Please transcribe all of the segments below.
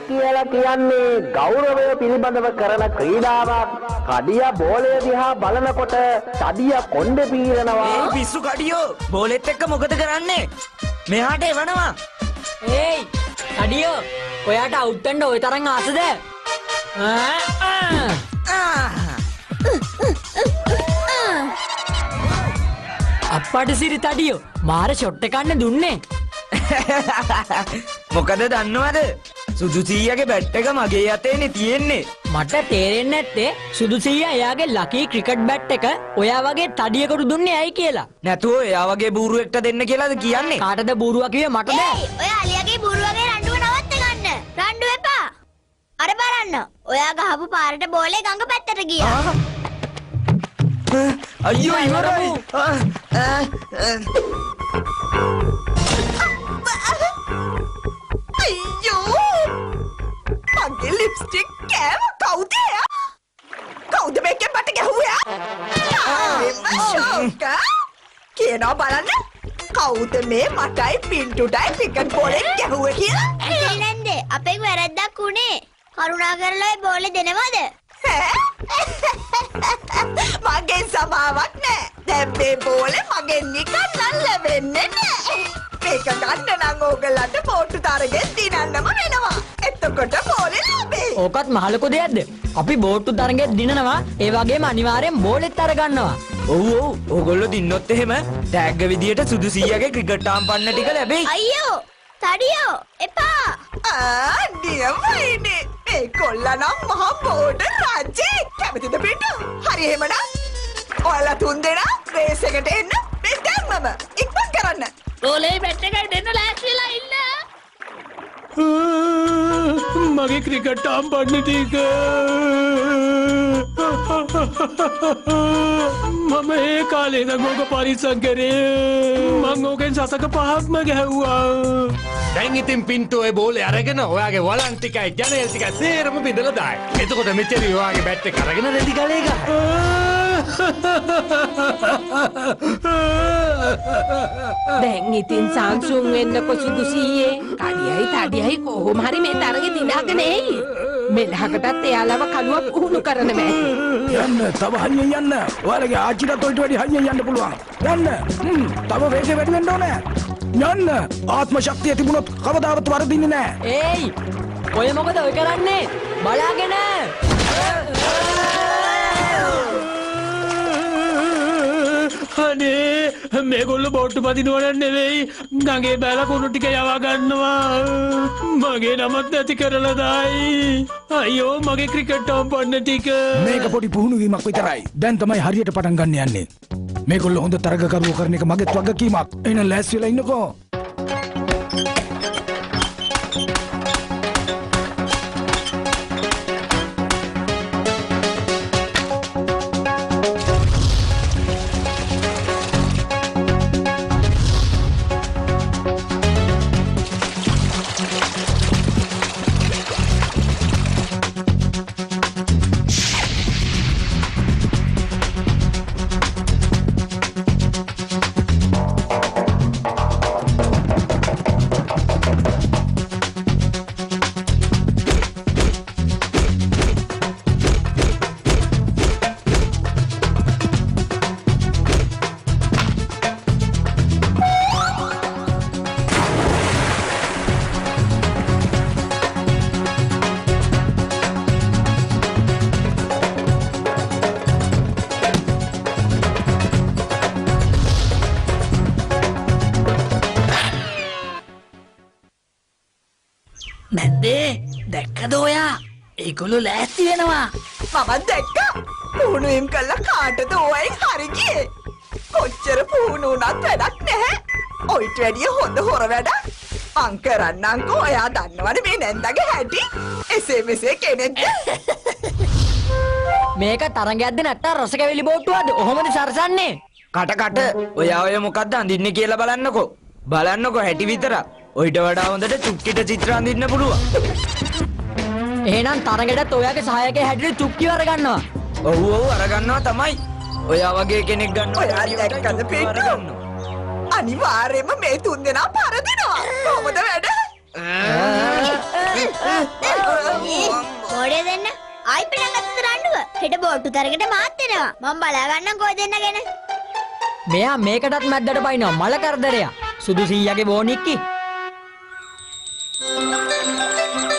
කියලා කියන්නේ ගෞරවය පිළිබඳව කරන ක්‍රීඩාවක්. කඩියා බෝලය දිහා බලනකොට තඩියා කොණ්ඩේ පීරනවා. ඒ පිස්සු කඩියෝ බෝලෙත් එක්ක මොකද කරන්නේ? මෙහාට එවනවා. ඒයි තඩියෝ, ඔයාට අවුට් වෙන්න ඔය තරම් ආසද? අප්පට සිරි තඩියෝ, මාර ෂොට් එකක් නේ දුන්නේ. මොකද දන්නවද? සුදු සීයාගේ බැට් එක මගේ අතේනේ තියෙන්නේ. මට තේරෙන්නේ නැත්තේ සුදු සීයා එයාගේ ලකී ක්‍රිකට් බැට් එක ඔයා වගේ තඩියෙකුට දුන්නේ ඇයි කියලා. නැතුව එයා වගේ බූරුවෙක්ට දෙන්න කියලාද කියන්නේ? කාටද බූරුවා කිව්වේ, මටද? ඒයි, ඔය අලියාගේ බූරුවගේ රණ්ඩුව නවත්ත ගන්න. රණ්ඩු එපා. අර බලන්න. ඔයා ගහපු පාරට බෝලේ ගඟ පැත්තට ගියා. අයියෝ ඉවරයි. අයියෝ, මගේ ලිප්ස්ටික් කෑව. කවුද එයා? කවුද මේකෙන් මට ගැහුවේ? හරිම ෂෝක් කියනවා. බලන්න, කවුද මේ මටයි පින්ටුටයි ක්‍රිකට් බෝලෙන් ගැහුවේ කියලා? ඇයි නැන්දේ, අපෙන් වැරද්දක් වුණේ. කරුණා කරලා ඔය බෝලේ දෙනවද? ඈ? මගෙන් සමාවක් නෑ. දැන් මේ බෝලේ මගෙන් නිකන් නම් ලැබෙන්නේ නෑ. මේක ගන්න නම් ඕගොල්ලන්ට බෝට්ටු තරගෙන් දිනන්නම වෙනවා. එතකොට බෝලේ ලැබෙයි. ඕකත් මහ ලොකු දෙයක්ද? අපි බෝට්ටු තරගෙත් දිනනවා, ඒ වගේම අනිවාර්යෙන් බෝලෙත් අරගන්නවා. ඔව් ඔව්, ඕගොල්ලෝ දින්නොත් එහෙම ටැග් විදියට සුදු සීයාගේ ක්‍රිකට් ආම්පන්න ටික ලැබෙයි. අයියෝ තඩියෝ, එපා. ආ, නියමයිනේ. මේ කොල්ලා නම් මහා බෝඩ රජෙක්. කැමතිද පින්ටු? හරි, එහෙමනම් ඔයාලා තුන් දෙනා රේස් එකට එන්න මේ දැම්මම. ඉක්මන් කරන්න. බෝලේ බැට් එකයි දෙන්න ලෑස්ති වෙලා ඉන්න. මගේ ක්‍රිකට් ආම්පන්න ටික. මම ඒ කාලේ ඉඳන් ඕක පරිස්සම් කරේ. මං ඕකෙන් සතක පහක්ම ගැහුවා. දැන් ඉතින් පින්ටු ඔය බෝලේ අරගෙන ඔයාගේ වලන් ටිකයි ජනේල් ටිකයි සේරම බිඳලා දායි. එතකොට මෙචරි ඔයාගේ බැට් එක අරගෙන රෙදි ගලේ ගහයි. දැන් ඉතින් සංසුන් වෙන්නකො සුදු සීයේ. කඩියයි තඩියයි කොහොම හරි මේ තරගෙ දිනාගෙන එයි. මෙලහකටත් එයාලව කළුව පුහුණු කරනවා ඇති. යන්න, තව හයියෙන් යන්න. ඔයාලගේ ආච්චිටත් ඔයිට වැඩි හයියෙන් යන්න පුළුවන්. යන්න. තව වේගය වැඩි වෙන්න ඕනේ. යන්න. ආත්ම ශක්තිය තිබුණොත් කවදාවත් වරදින්නේ නෑ. ඒයි, ඔය මොකද ඔය කරන්නේ? බලාගෙන. අනේ, මේගොල්ලෝ බෝට්ටු පදිනවා නම් නෙවෙයි, ගඟේ බැලලා කුණු ටික යවා ගන්නවා. මගේ නමත් නැති කරලා දායි. අයියෝ, මගේ ක්‍රිකට් ආම්පන්න ටික. මේක පොඩි පුහුණු වීමක් විතරයි. දැන් තමයි හරියට පටන් ගන්න යන්නේ. මේගොල්ලෝ හොඳ තරගකරුවෝ කරන එක මගේත් වගකීමක්. එහෙනම් ලෑස්ති වෙලා ඉන්නකෝ. නැන්දේ, දැක්කද ඔයා? ඒගොල්ලෝ ලෑස්ති වෙනවා. මමත් දැක්කා. පුහුණුවීම් කළා කාටද ඕවයින් හරි ගියේ? කොච්චර පුහුණු වුණත් වැඩක් නැහැ. ඔයිට වැඩිය හොඳ හොර වැඩක් මං කරන්නම්කෝ. ඔයා දන්නවනේ මේ නැන්දගේ හැටි. එසේ මෙසේ කෙනෙක්ද? මේක තරගයක්ද නැත්තම් රස කැවිලි බෝට්ටුවක්ද? ඔහොමද සරසන්නේ? කට කට, ඔයා ඔය මොකද්ද අඳින්නේ කියලා බලන්නකෝ. බලන්නකෝ හැටි විතරක්. ඔయిత වඩා හොඳට චුක්කිට චිත්‍ර අඳින්න පුළුවන්. එහෙනම් තරගෙටත් ඔයාගේ සහායකයා හැටියට චුක්කිව අරගන්නවා. ඔව් ඔව්, අරගන්නවා තමයි. ඔයා වගේ කෙනෙක් ගන්නවා. ඔයා දැක්කද පින්ටු? අනිවාර්යයෙන්ම මේ තුන් දෙනා පරදිනවා. කොහොමද වැඩ? හෙට බෝට්ටු තරගෙට මාත් එනවා. මං බලා ගන්නම් කොයි දෙන්න ගැන. මෙයා මේකටත් මැද්දට පයින්නවා මල කරදරයක්. සුදු සීයාගේ බෝනික්කි.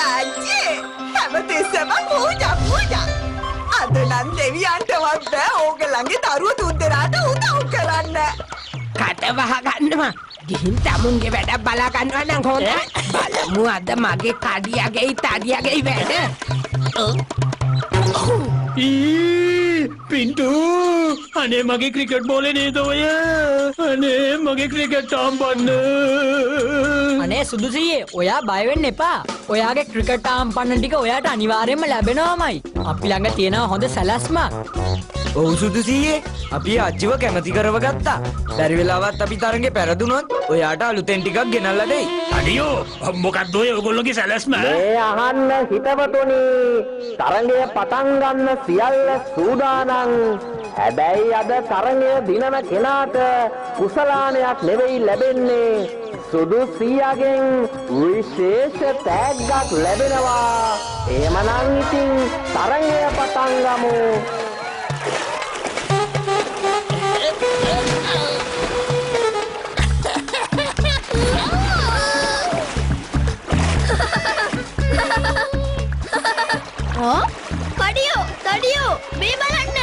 අජේ හැමතිස්සෙම පූජා පූජා. අද නම් දෙවියන්ටවත් බෑ ඕගොල්ලන්ගේ දරුවෝ තුන්දෙනාට උදව් කරන්න. කට වහ ගන්නවා. ගිහින් තමුන්ගේ වැඩ බලා ගන්නවා නම් හොඳයි. බලමු අද මගේ කඩියගේ තඩියගේ වැඩ. ඊ පින්ටු, අනේ මගේ ක්‍රිකට් බෝලේ නේද ඔය? අනේ මගේ ක්‍රිකට් ආම්බන්න. අනේ සුදු සීයේ, ඔයා බය වෙන්න එපා. ඔයාගේ ක්‍රිකට් ආම්පන්න ටික ඔයාට අනිවාර්යයෙන්ම ලැබෙනවමයි. අපි ළඟ තියෙනවා හොඳ සැලැස්මක්. ඔව් සුදු සීයේ, අපි ආච්චිව කැමති කරව ගත්තා. බැරි වෙලාවත් අපි තරඟේ පැරදුනොත් ඔයාට අලුතෙන් ටිකක් ගෙනල්ලා දෙයි. අඩියෝ, මොකද්ද ඔය ඔයගොල්ලෝගේ සැලැස්ම? මේ අහන්න හිතවතුනි, තරඟය පටන් ගන්න සියල්ල සූදානම්. හැබැයි අද තරඟය දිනන කෙනාට කුසලානයක් නෙවෙයි ලැබෙන්නේ. සුදු සීයාගෙන් විශේෂ තෑග්ගක් ලැබෙනවා. එහෙමනම් ඉතින් තරඟය පටන් ගමු. ආ? කඩියෝ, තඩියෝ, මේ බලන්න.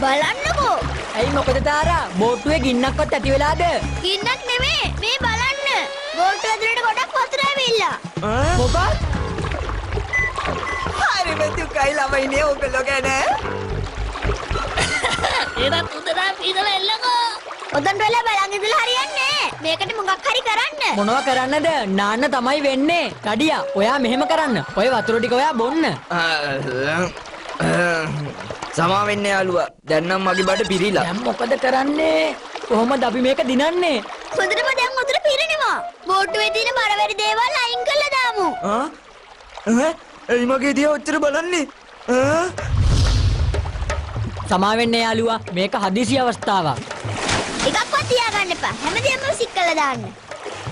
බලන්නකෝ. ඇයි මොකද තාරා, බෝට්ටුවේ ගින්නක්වත් ඇති වෙලාද? ගින්නක් නෙමේ, මේ බලන්න. බෝට්ටුව ඇතුළට ගොඩක් වතුර ඇවිල්ලා. මොකක්? හරිම දුකයි ළමයිනේ ඕගොල්ලෝ ගැන. එහෙනම් තුන්දෙනා පීනලා එල්ලකෝ. ඔතන වෙලා බලන් ඉඳලා හරියන්නේ නෑ. මේකට මොකක් හරි කරන්න. මොනවා කරන්නද? නාන්න තමයි වෙන්නේ. තඩියා, ඔයා මෙහෙම කරන්න. ඔය වතුර ටික ඔයා බොන්න. සමා වෙන්න යාළුවා. දැන් නම් මගේ බඩ පිරීලා. දැන් මොකද කරන්නේ? කොහොමද අපි මේක දිනන්නේ? හොඳටම දැන් වතුර පිරෙනවා. බෝට්ටුවේ තියෙන බර වැඩි දේවල් අයින් කරලා දාමු. ආ? ඈ? ඇයි මගේ දිහා ඔච්චර බලන්නේ? ඈ? සමා වෙන්න යාළුවා, මේක හදිසි අවස්ථාවක්. එකක්වත් තියාගන්න එපා. හැමදේම සික් කරලා දාන්න.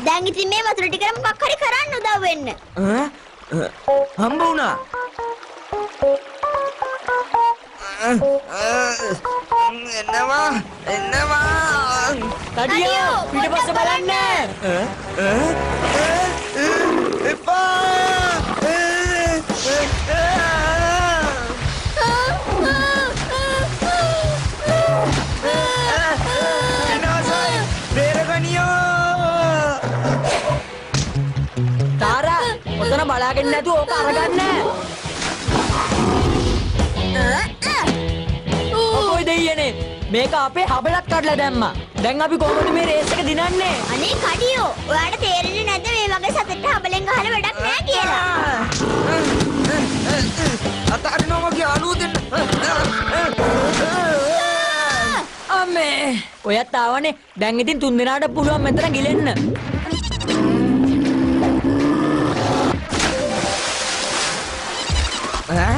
දැන් ඉතින් මේ වතුර ටිකට මොකක් හරි කරන්න උදව් වෙන්න. ඈ? හම්බ වුණා. එනවා එනවා. තඩියෝ, පිටපස්ස බලන්න. එපා. විනාශයි, බේරගනියෝ. තාරා, ඔතන බලාගෙන නැතුව ඕක අරගන්න. ඔකෝයි දෙයියනේ, මේක අපේ හබලත් කඩලා දැම්මා. දැන් අපි කොහොමද මේ රේස් එක දිනන්නේ? අනේ කඩියෝ, ඔයාට තේරෙන්නේ නැද්ද මේ වගේ සතෙක්ට හබලෙන් ගහලා වැඩක් නෑ කියලා? අතාරිනවා මගේ යාළුවෝ දෙන්න. අම්මේ, ඔයත් ආවනේ. දැන් ඉතින් තුන් දෙනාට පුළුවන් මෙතන ගිලෙන්න. ඈ?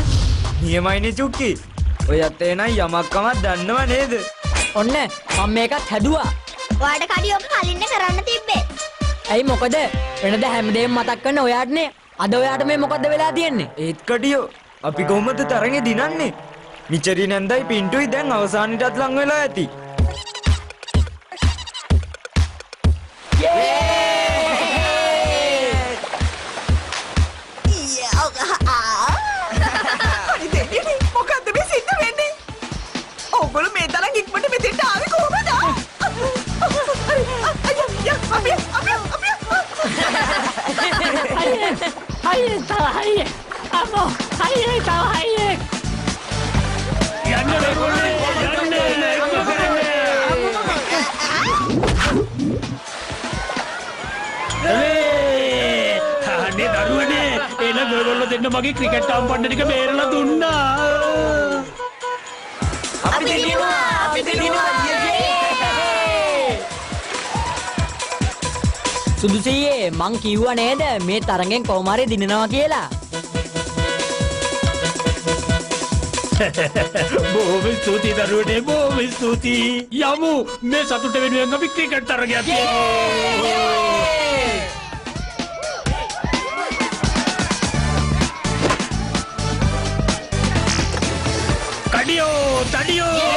නියමයිනේ චුක්කි. ඔයත් එහෙනම් යමක් කමක් දන්නව නේද? ඔන්න මම මේකත් හැදුවා. ඔයාට කඩියෝ ඔක කලින් කරන්න තිබ්බේ. ඇයි මොකද? වෙනද හැමදේම මතක් කරන ඔයාටනේ. අද ඔයාට මේ මොකද්ද වෙලා තියෙන්නේ? ඒත් කඩියෝ, අපි කොහොමද තරඟේ දිනන්නේ? මිචරි නැන්දයි පින්ටුයි දැන් අවසානෙටත් ලං වෙලා ඇති. අනේ දෙවියනේ, මොකද්ද මේ සිද්ධ වෙන්නේ? ඕගොල්ලෝ මේ තරම් ඉක්මනට මෙතෙන්ට ආවේ කොහොමද? අයියා, අපි අපි අපි හයියේ හයියේ, තව හයියේ. අම්මෝ, හයියේ, තව හයියේ. යන්න මේගොල්ලෝ, යන්න ඉක්ම කරන්න. අනේ දරුවනේ, එන මේගොල්ලෝ දෙන්න මගේ ක්‍රිකට් ආම්පන්න ටික බේරලා දුන්නා. අපි දිනුවා, අපි දිනුවා. සුදු සීයේ, මං කිව්වා නේද මේ තරගෙන් කොහොම හරි දිනනවා කියලා. බොහොම ස්තුතියි දරුවනේ, බොහොම ස්තුතියි. යමු, මේ සතුට වෙනුවෙන් අපි ක්‍රිකට් තරගයක් තියමු. තඩියෝ තඩියෝ.